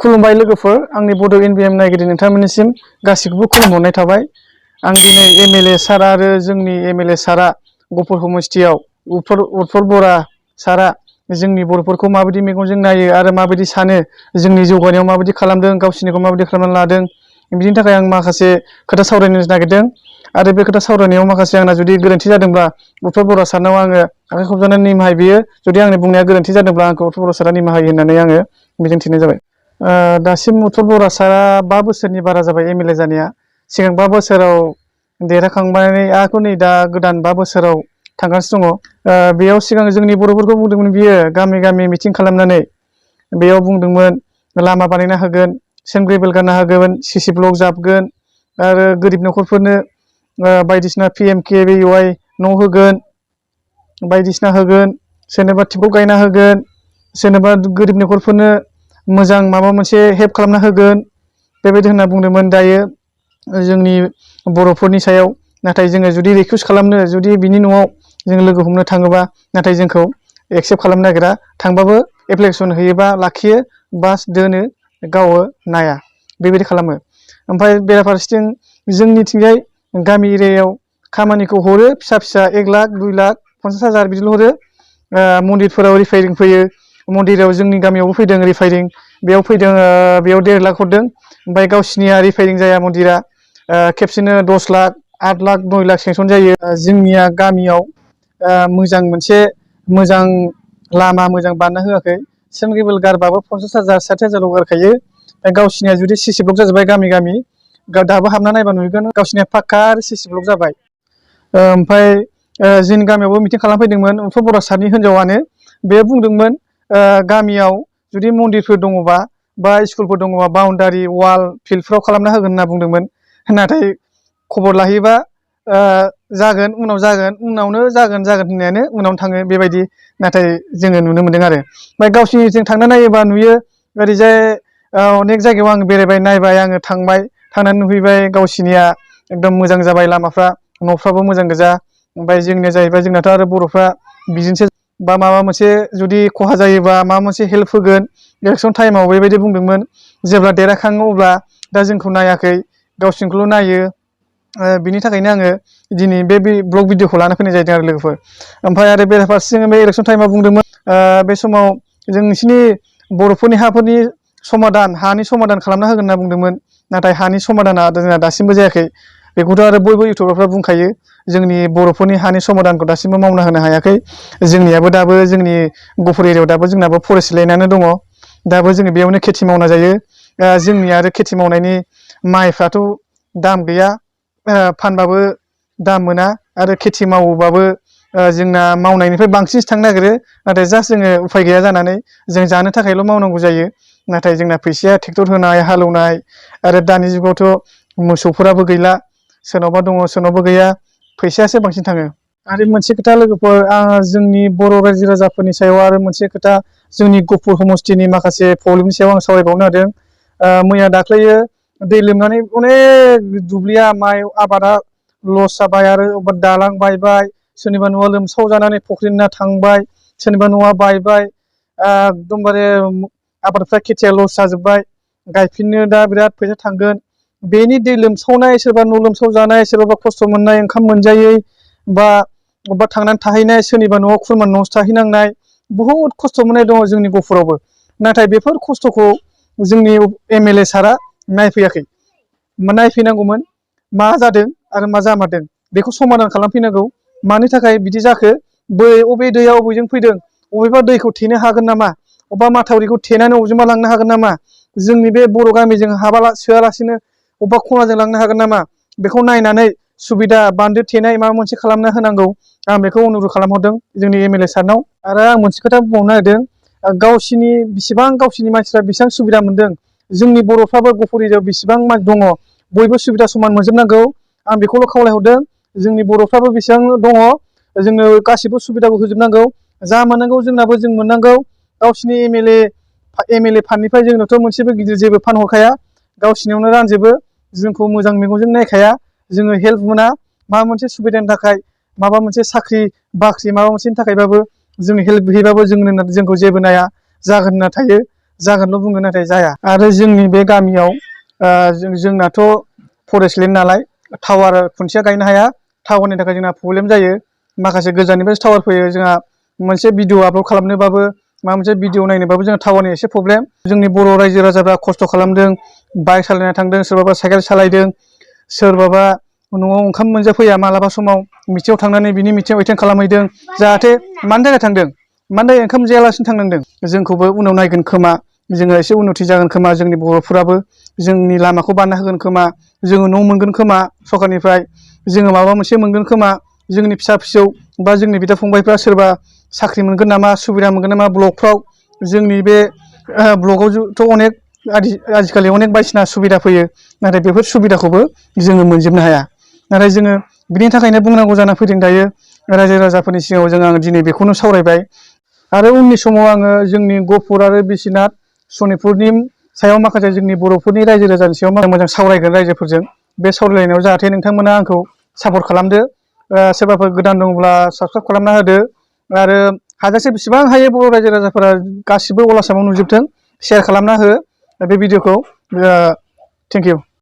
खुलुमबाय लोगोफोर, आंनि बड' एनबिएम नायगिरि नोंथांमोननिसिम गासिखौबो खुलुमहरनाय थाबाय। आं दिनै एमएलए सार आरो जोंनि एमएलए सारा गफुर समस्थियाव उत्पल बरा सारा जोंनि बर'फोरखौ माबायदि मेगनजों नायो आरो माबायदि सानो, जोंनि जौगानायाव माबायदि खालामदों, गावसिनिखौ माबायदि खालामनानै लादों, बिनि थाखाय आं माखासे खोथा सावरायनो नागिरदों। आरो बे खोथा सावरायनायाव माखासे आंना जुदि गोरोन्थि जादोंब्ला उत्पल बरा सारनाव आङो आखाइ खबजानानै निमाहा बियो। जुदि आंनि बुंनाया गोरोन्थि जादोंब्ला आंखौ उत्पल बरा सारा निमाहा होयो होननानै आङो मिजिंथिनाय जाबाय। दासिम उत्पल बरा सारा 5 बोसोरनि बारा जाबाय एमएलए जानाया। सिगां 5 बोसोराव देरहाखांबाय आरो नै दा गोदान 5 बोसोराव थांगासिनो दङ। बेयाव सिगां जोंनि बर'फोरखौ बुंदोंमोन बियो गामि गामि मिटिं खालामनानै बेयाव बुंदोंमोन लामा बानायना होगोन, सेन्ट ग्रेभेल गारना होगोन, सिसि ब्लक जाबगोन आरो गोरिब न'खरफोरनो बायदिसिना PMKVY न' होगोन, बायदिसिना होगोन, सोरनोबा टिपखौ गायना होगोन, सोरनोबा गोरिब न'खरफोरनो मोजां माबा मोनसे हेल्प खालामना होगोन, बेबायदि होनना बुंदोंमोन। दायो जोंनि बर'फोरनि सायाव नाथाय जोङो जुदि रिकुवेस्ट खालामनो, जुदि बिनि न'आव जों लोगो हमनो थाङोबा नाथाय जोंखौ एक्सेप्ट खालामनो नागिरा। थांबाबो एप्लिकेसन होयोबा लाखियो, बास दोनो, गावो नाया, बेबायदि खालामो। ओमफ्राय बेराफारसेथिं जोंनिथिंजाय गामि एरियायाव खामानिखौ हरो, फिसा फिसा 1 लाख 2 लाख 50,000 बिदिल' हरो। मन्दिरफोराव रिफायरिं फैयो, मन्दिराव जोंनि गामियावबो फैदों रिफायरिं, बेयाव फैदों, बेयाव 1.5 लाख हरदों। ओमफ्राय गावसिनिया रिफायरिं जाया मन्दिरा, खेबसेनो 10 लाख 8 लाख 9 लाख सेंसन जायो। जोंनिया गामियाव मोजां मोनसे मोजां लामा मोजां बानायना होआखै। Saint gravel गारबाबो 50,000 60,000 गारखायो। गावसिनिया जुदि सिसि ब्लक जाजोब्बाय गामि गामि, दाबो हाबना नायबा नुगोन गावसिनिया पाक्का आरो सिसि ब्लक जाबाय। ओमफ्राय जोंनि गामियावबो मिटिं खालामफैदोंमोन उत्पल बरा सारनि हिन्जावानो। बे बुंदोंमोन गामियाव जुदि मन्दिरफोर दङबा बा स्कुलफोर दङबा बाउन्डारि वाल फिल्डफ्राव खालामना होगोन होनना बुंदोंमोन। नाथाय खबर लाहैबा जागोन, उनाव जागोन, उनावनो जागोन होननायानो उनावनो थाङो बेबायदि। नाथाय जोङो नुनो मोन्दों आरो। ओमफ्राय गावसिनिजों थांना नायोबा नुयो ओरैजाय अनेक जायगायाव आं बेरायबाय नायबाय, आङो थांबाय, थांनानै नुहैबाय गावसिनिया एकदम मोजां जाबाय लामाफ्रा, न'फ्राबो मोजां गोजा। ओमफ्राय जोंनिया जाहैबाय जोंनाथ' आरो बर'फ्रा बिदिनोसै, बा माबा मोनसे जुदि खहा जायोबा माबा मोनसे हेल्प होगोन। इलेक्सन टाइमाव बेबायदि बुंदोंमोन, जेब्ला देरहाखाङो अब्ला दा जोंखौ नायाखै, गावसिनिखौल' नायो। बिनि थाखायनो आङो दिनै बे ब्लग भिडिअखौ लाना फैनाय जादों आरो लोगोफोर। ओमफ्राय आरो बेराफारसेथिं बे इलेक्सन टाइमाव बुंदोंमोन बे समाव जों नोंसिनि बर'फोरनि हाफोरनि समाधान, हानि समाधान खालामना होगोन होनना बुंदोंमोन। नाथाय हानि समाधाना जोंना दासिमबो जायाखै। बेखौथ' आरो बयबो इउटुबारफ्रा बुंखायो, जोंनि बर'फोरनि हानि समाधानखौ दासिमबो मावना होनो हायाखै। जोंनियाबो दाबो जोंनि गफुर एरियायाव दाबो जोंनाबो फरेस्ट लेण्डआनो दङ, दाबो जोङो बेयावनो खेथि मावना जायो। जोंनि आरो खेथि मावनायनि माइफ्राथ' दाम गैया, फानबाबो दाम मोना, आरो खेथि मावोबाबो जोंना मावनायनिफ्राय बांसिनसो थांनो नागिरो। नाथाय जास्ट जोङो उफाय गैया जानानै जों जानो थाखायल' मावनांगौ जायो। नाथाय जोंना फैसाया ट्रेक्टर होनाय, हालेवनाय, आरो दानि जुगावथ' मोसौफोराबो गैला, सोरनावबा दङ सोरनावबा गैया, फैसायासो बांसिन थाङो। आरो मोनसे खोथा लोगोफोर, जोंनि बर' रायजो राजाफोरनि सायाव आरो मोनसे खोथा, जोंनि गफुर समस्थिनि माखासे प्रब्लेमनि सायाव आं सावरायबावनो हादों। मैया दाख्लैयो दै लोमनानै अनेक दुब्लिया माइ आबादा लस जाबाय, आरो अबेबा दालां बायबाय, सोरनिबा न'आ लोमसाव जानानै फुख्रिनि ना थांबाय, सोरनिबा न'आ बायबाय, एकदमबारे आबादफ्रा खेथिया लस जाजोब्बाय, गायफिननो दा बिराद फैसा थांगोन। बेनि दै लोमसावनाय, सोरबा न' लोमसाव जानाय, सोरबा खस्थ' मोननाय, ओंखाम मोनजायै, बा अबेबा थांनानै थाहैनाय, सोरनिबा न'आव खुरमा न'आवसो थाहैनांनाय, बहुद खस्थ' मोननाय दङ जोंनि गफुरावबो। नाथाय बेफोर खस्थ'खौ जोंनि एमएलए सारा नायफैयाखै। नायफैनांगौमोन, मा जादों आरो मा जामारदों बेखौ समाधान खालामफैनांगौ। मानि थाखाय बिदि जाखो, अबे दैया अबेजों फैदों, अबेबा दैखौ थेनो हागोन नामा, अबेबा माथावरिखौ थेनानै अबेजोंबा लांनो हागोन नामा, जोंनि बे बर' गामिजों सोआलासिनो अबेबा खनाजों लांनो हागोन नामा, बेखौ नायनानै सुबिदा बान्दो थेनाय माबा मोनसे खालामना होनांगौ। आं बेखौ अनुरद खालामहरदों जोंनि एमएलए सारनाव। आरो आं मोनसे खोथा बुंबावनो नागिरदों, गावसिनि मानसिफ्रा बेसेबां सुबिदा मोनदों, जोंनि बर'फ्राबो गफुर एरियायाव बेसेबां दङ, बयबो सुबिदा समान मोनजोबनांगौ। आं बेखौल' खावलायहरदों, जोंनि बर'फ्राबो बेसेबां दङ, जोंनो गासिबो सुबिदाखौ होजोबनांगौ। जा मोननांगौ जोंनाबो जों मोननांगौ। गावसिनि एमएलए फान्डनिफ्राय जोंनोथ' मोनसेबो गिदिर जेबो फान्ड हरखाया, गावसिनियावनो रानजोबो, जोंखौ मोजां मेगनजों नायखाया। जोङो हेल्प मोना, माबा मोनसे सुबिदानि थाखाय, माबा मोनसे साख्रि बाख्रि माबा मोनसेनि थाखायबाबो जों हेल्प बिहैबाबो जोंखौ जेबो नाया, जागोन होनना थायो। जागोनल' बुङो नाथाय जाया। आरो जोंनि बे गामियाव जोंनाथ' फरेस्ट लेन्ड नालाय टावार खुन्थिया गायनो हाया। टावारनि थाखाय जोंना प्रब्लेम जायो। माखासे गोजाननिफ्राय टावार फैयो। जोंहा मोनसे भिडिअ आपल'ड खालामनोबाबो माबा मोनसे भिडिअ नायनोबाबो जोंहा टावारनि एसे प्रब्लेम। जोंनि बर' रायजो राजाफ्रा खस्थ' खालामदों, बाइक सालायना थांदों, सोरबाबा साइकेल सालायदों, सोरबाबा न'आव ओंखाम मोनजाफैया मालाबा समाव मिटिङाव थांनानै बिनि मिटिङाव एटेन्ड खालामहैदों। जाहाथे मानि थाखाय थांदों, मानि थाखाय ओंखाम जायालासिनो थांनांदों, जोंखौबो उनाव नायगोन खोमा, जोङो एसे उन्नति जागोन खोमा, जोंनि बर'फोराबो जोंनि लामाखौ बानायना होगोन खोमा, जोङो न' मोनगोन खोमा सरकारनिफ्राय, जोङो माबा मोनसे मोनगोन खोमा, जोंनि फिसा फिसौ बा जोंनि बिदा फंबायफ्रा सोरबा साख्रि मोनगोन नामा, सुबिदा मोनगोन नामा ब्लकफ्राव। जोंनि बे ब्लकआवथ' अनेक आजिखालि अनेक बायदिसिना सुबिदा फैयो, नाथाय बेफोर सुबिदाखौबो जोङो मोनजोबनो हाया। नाथाय जोङो बिनि थाखायनो बुंनांगौ जाना फैदों दायो रायजो राजाफोरनि सिगाङाव आं दिनै बेखौनो सावरायबाय। आरो उननि समाव आङो जोंनि गहपुर आरो बिश्वनाथ सनितपुरनि सायाव माखासे जोंनि बर'फोरनि रायजो राजानि सायाव मोजां सावरायगोन रायजोफोरजों। बे सावरायलायनायाव जाहाथे नोंथांमोना आंखौ सापर्ट खालामदो। सोरबाफोर गोदान दङब्ला साबसक्राइब खालामना होदो। आरो हाजासे बेसेबां हायो बर' रायजो राजाफोरा गासिबो अल आसामाव नुजोबथों, शेयार खालामना हो बे भिडिअखौ। Thank U.